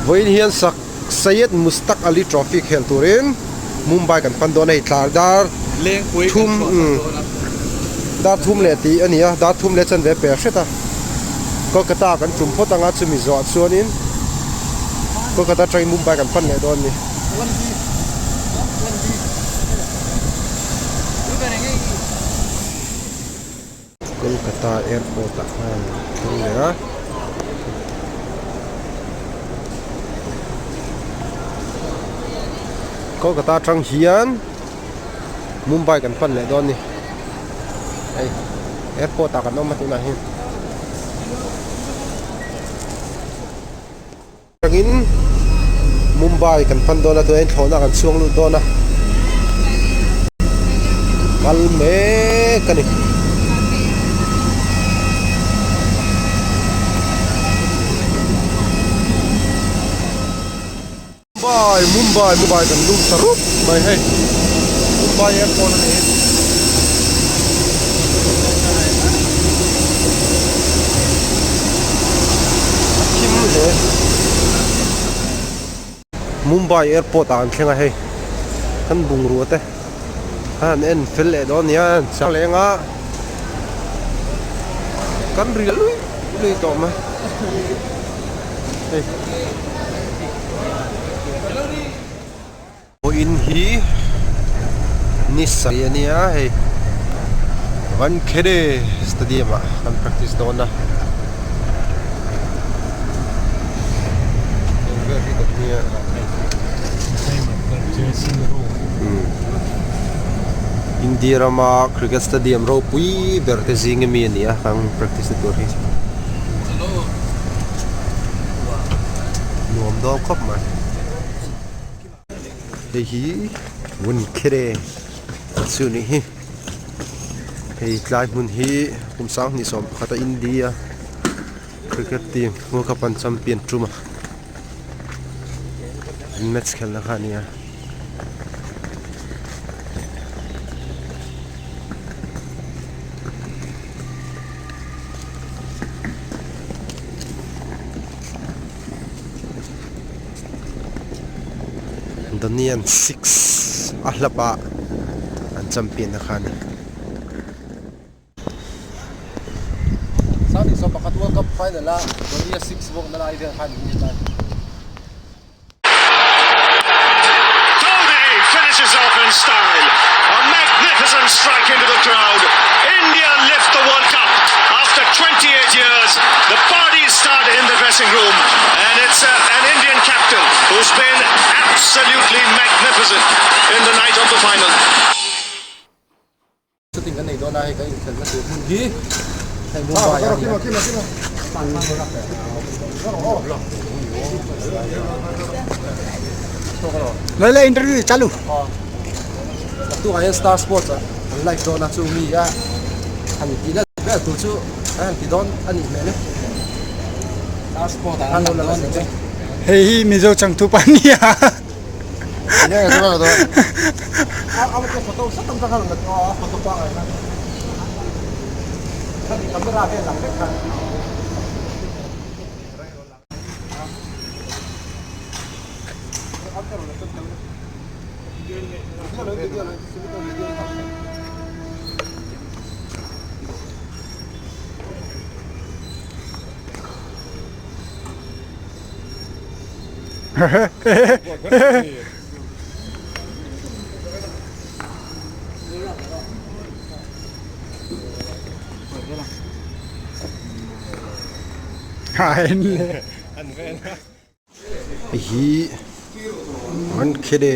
Vawiin hian sak Syed Mushtaq Ali Trophy khel turin Mumbai kan pan dawn a hei tlar dar thum dar thum leh tih a ni a dar thum leh chanve per hret a Kolkata kan tum phawt anga chumi zawh chuanin Kolkata atangin Mumbai kan pan leh dawn a ni. Kolkata airport ah khan thleng leh a. Kolkata atang hian Mumbai kan pan leh dawn a ni. Hei airport ah kan awm a tunah hian. Atangin Mumbai kan pan dawn a tunah hian thlawhna kan chhuang lut dawn a kal mek a ni. Mumbai Mumbai Mumbai kan lut ta rup mai hei Mumbai airport a ni. Thim hle. Mumbai airport ah an thleng a hei kan bungrua te a han en fel leh dawn nia chang leng a kan ri lui lui tawh mai hei. Pawhin hi ni sarih a nia hei Wankhede stadium ah kan practice dawn a eng vel hi kan nia India rama cricket stadium ropui ber te zing ami a ni a kan practice na tur hi nuam dawn khawp mai. Hei hi Wankhede chu nih hi hei tlai hmun hi kum sanghnih sawm pakhata India cricket team World Cup an champion tum a an match khelhna kha a ni a. Donian six a hlap a an champion na kha a ni. Sangni sawm pakhat World Cup final a Donia six bawk na lai vel khan in ni ta. Dhoni finishes off in style. A magnificent strike into the crowd. India lift the World Cup after 28 years. The party started in the dressing room and it's uh, an Indian captain who's been absolutely magnificent in the night of the final. Shooting kan nei dawn a hei kan inkhelhna tur hmun hi hei Mumbai a ni a. Lai lai interview chalu. Naktuk ah hian Star Sports ah an live dawn a chu mi a han tih na vel tur chu an han ti dawn a nih hmel e. Star Sports ah an lo la dawn. Hei hi Mizo changtu pa nia. Hei hi Wankhede.